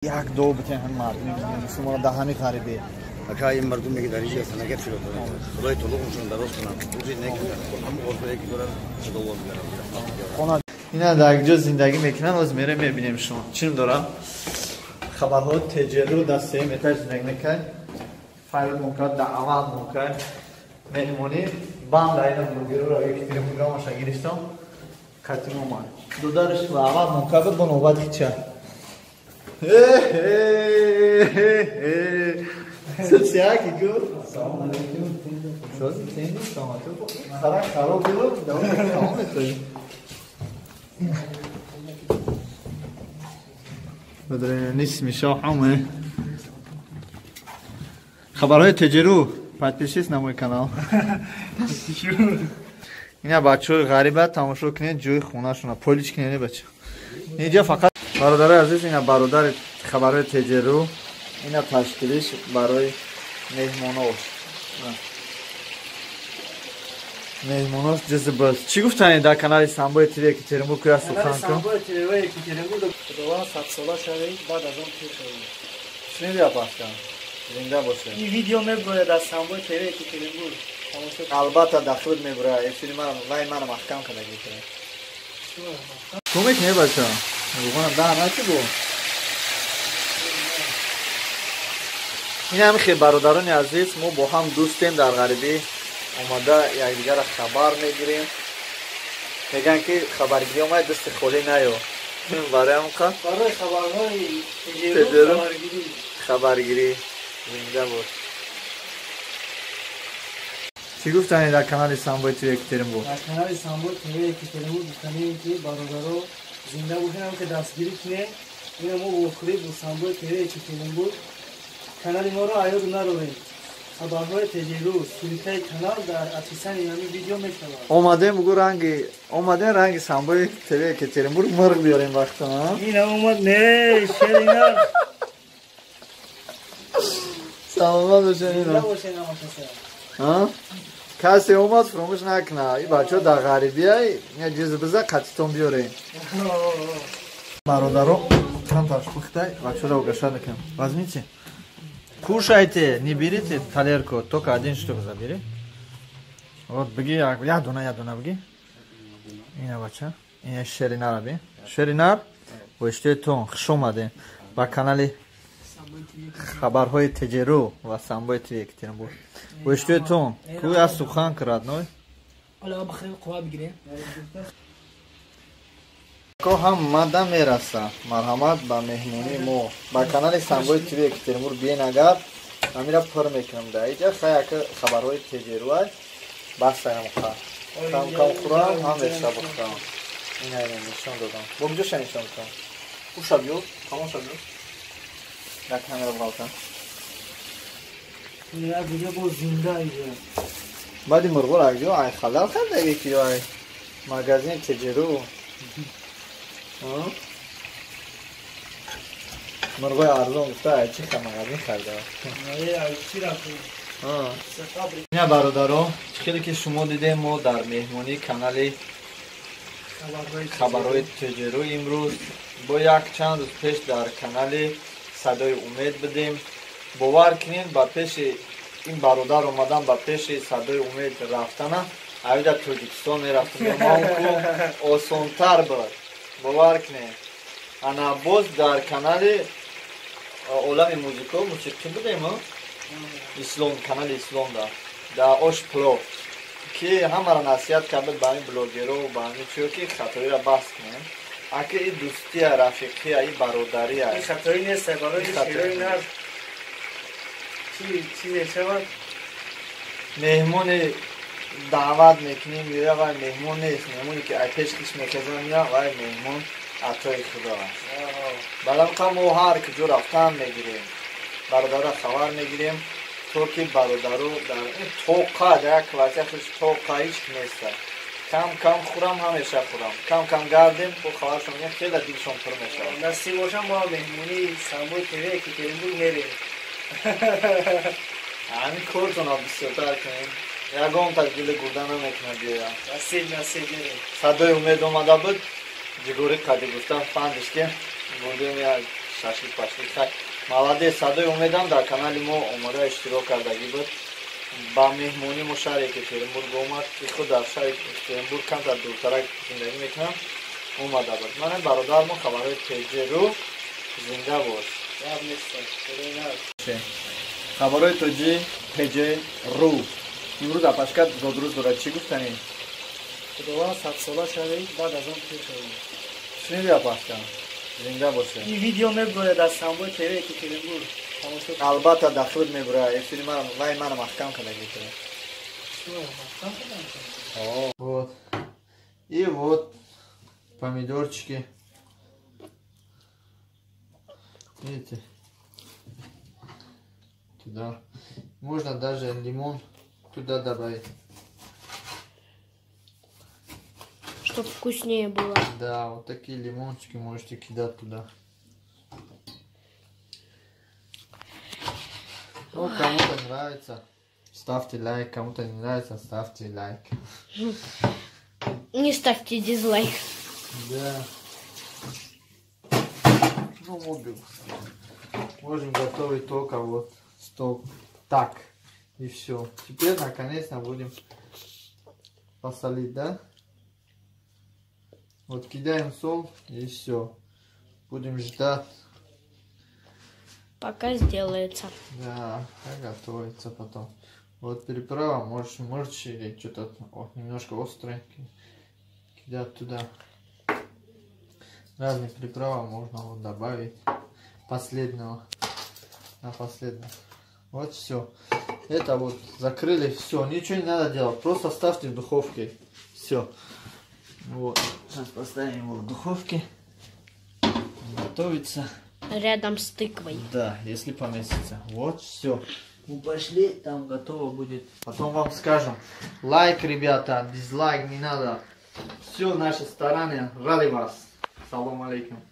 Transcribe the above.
Як ду битен ҳам мардуми мусулмон дар ҳамин ғарибӣ. Ака ин мардуме ки дар инҷа ҳастанд, агар чиро доранд, Худои таоло оншон дароз кунад, рӯзи нек ҳам орзуе ки доранд, садовор бигаранд. Ина дар як ҷо зиндагӣ мекунанд, оз мерем мебинем шумо. Чим дорам? Хабарҳо теҷеру дар сеюм этаж зиндагӣ мекунад. Файр мункар, даъват мункар. Меҳмонӣ банда ина блогерро Екатеринбургамаша гирифтам. Катим омад. Дударш ва аввал мункар буд, бо навбат хича. Социаки ку? Салом алейкум. Сози тенди саломату. Хара хароб буд, давом салом метои. Бадрен нисми шоҳ ҳаме. Хабарҳои теҷеру, подпишись на мой канал. Ина бачаҳои ғариба тамошо кунед, ҷои хонашона полич кунед, бача. Инҷа фақат бародарои азиз, ина бародари хабарҳои теҷеру, ина ташкилиш барои меҳмонош. Меҳмонош ҷизб. Чӣ гуфтанед дар канали Самбои ТВ Екатеринбург куя сухан кун? Самбои ТВ Екатеринбург худованд 100 сола шавед, баъд аз он пир шавед. Шунидӣ, апаскан? Зинда бошед. Ин видео меброяд аз Самбои ТВ Екатеринбург. Албатта, дар худ меброяд. Эфири мара вай мара маҳкам карда гирифта. Ку мекунӣ, бача? Руғана дар начи бу? Ин ҳами хел, бародарони азиз, мо бо ҳам дӯстем, дар ғарибӣ омада якдигарро хабар мегирем. Мегӯянд ки хабаргирӣ омад, дасти холӣ наё. Барои ҳамқа барои хабарҳои Теҷеру. хабаргирӣ. Хабаргирӣ зинда бош. Чӣ гуфтанед дар канали Самбои ТВ Екатеринбург? Дар канали Самбои ТВ Екатеринбург гуфтанем, ки бародаро, зинда бошем, ки дастгирӣ кунем. Ина мо вохӯрӣ бо Самбои ТВ Екатеринбург. Канали моро аёд нарорем. Хабарҳои теҷеру, ссылка и канал дар описании ҳамин видео мешавад. Омадем, бугу, ранги омадем, ранги Самбои ТВ Екатеринбург мурғ биёрем вақто. Ина омад, не шерина. Саломат бошед. Зинда ина бошем ҳамакаса. Касе омад, фуромӯш накуна, и бачаҳо дар ғарибия я ҷизбиза қатитон биёрем. Бародаро, камтар пухтай, бачаҳоро угощать мекунем. Возьмите, кушайте, не берите тарелку, только один штук забери. Вот бигӣ, як дона, як дона бигӣ. Ина бача, ина шеринара би, шеринар бо иштиҳои хуш омадем ба канали хабарҳои теҷеру ва Самбои ТВ Екатеринбург. Бо иштиҳоитон ку аз сухан кирад ной. Ҳола бахрем, қува бигирем. Ко ҳамада мераса. Марҳамат ба меҳмонии мо ба канали Самбои ТВ Екатеринбург биен. Агар амира пур мекунам да иҷа хаяка хабарҳои теҷеруай басаямқа кам кам хӯрам, ҳамеша бухӯрам. Ина ина нишон додам, бо куҷоша нишон додам? Уша биё, тамоша биё, дар камера балта. Як видео бо зинда иҷа. Баъди мурғор акҷо ай халал хардаги ки ай магазин теҷеру мурғои арзон гуфта, ай чи магазин харда. Чи рафтем? Ина бародаро, чӣ хеле ки шумо дидем, мо дар меҳмонии канали хабарҳои теҷеру имрӯз, бо як чанд рӯз пеш дар канали Садои Умед будем. Бовар кунед, ба пеши ин бародар омадан, ба пеши Садои Умед рафтана авида Тоҷикистон мерафтем ку осонтар буд, бовар кунед. Ана боз дар канали Олами музико мусиқӣ будем, Ислом, канали Исломда дар ош плов, ки ҳамаро насиҳат кард ба ҳамин блогеро, ба ҳамин чиё, ки хатоиро баҳс кунем. Аки и дӯстия, рафиқия, и бародария. Ин хатоӣ нест барои шерои нар чи чизе шавад. Меҳмони даъват мекунем, меоя, вай меҳмон нест. Меҳмоне ки ай пеш хиш мекардам, мея, вай меҳмон атои худо аст. Баламқа мо ҳар куҷо рафтан мегирем, бародаро хабар мегирем, то ки бародаро дар тоқа дар як квартира хуш тоқа ҳеч неста. Кам кам хӯрам, ҳамеша хӯрам, кам кам гардем, бо хабаршон мегирем, хеле дилшон пур мешавад. Насиб бошам, мо меҳмонии Самбои ТВ Екатеринбург мерем. Ҳамин кортонро бисёртар кунем, ягонта дили гурда намекунад биёям. Насиб, насиб, мерем. Садои Умед омада буд, ҷигори қади гуфтам, фандиш ки бурдем як. Шашлик пашлик. Хай, молодец, Садои Умедам дар канали мо омада иштирок кардагӣ буд. Ба меҳмонӣ мо шаҳри Екатеринбург омад, ки худ дар шаҳри Екатеринбург камтар дуртарак зиндагӣ мекунам, омада буд. Мана бародармо хабарҳои ТЖ-ру, зинда бош. Хабарҳои тоҷи ТЖ-ру. Имрӯз апашка зодрӯз дорад, чӣ гуфтанӣ? Худованд садсола шавед, баъд аз он пир шавед. Шуниди, апашка? Зинда бошед. Ин видео меброяд аз Самбои ТВ Екатеринбург. Албатта, дар худ мебурад эфири мара, вай мара маҳкам кардагӣ. Вот. И вот помидорчики. Видите? Туда. Можно даже лимон туда добавить. Чтоб вкуснее было. Да, вот такие лимончики можете кидать туда. Ну, кому-то нравится, ставьте лайк, кому-то не нравится, ставьте лайк. Не ставьте дизлайк. Да. Ну, можем готовить только вот стоп. Так. И все. Теперь наконец-то будем посолить, да? Вот кидаем соль и все. Будем ждать. Пока сделается. Да, пока готовится потом. Вот приправа, можешь или что-то немножко острое кидать туда. Разные приправы можно вот добавить. Последнего. На последнего. Вот все. Это вот закрыли, все, ничего не надо делать, просто ставьте в духовке. Все. Вот. Сейчас поставим его в духовке. Готовится. Рядом с тыквой. Да, если поместится. Вот все. Мы пошли, там готово будет. Потом вам скажем. Лайк, ребята, дизлайк не надо. Все наши старания. Рады вас. Салам алейкум.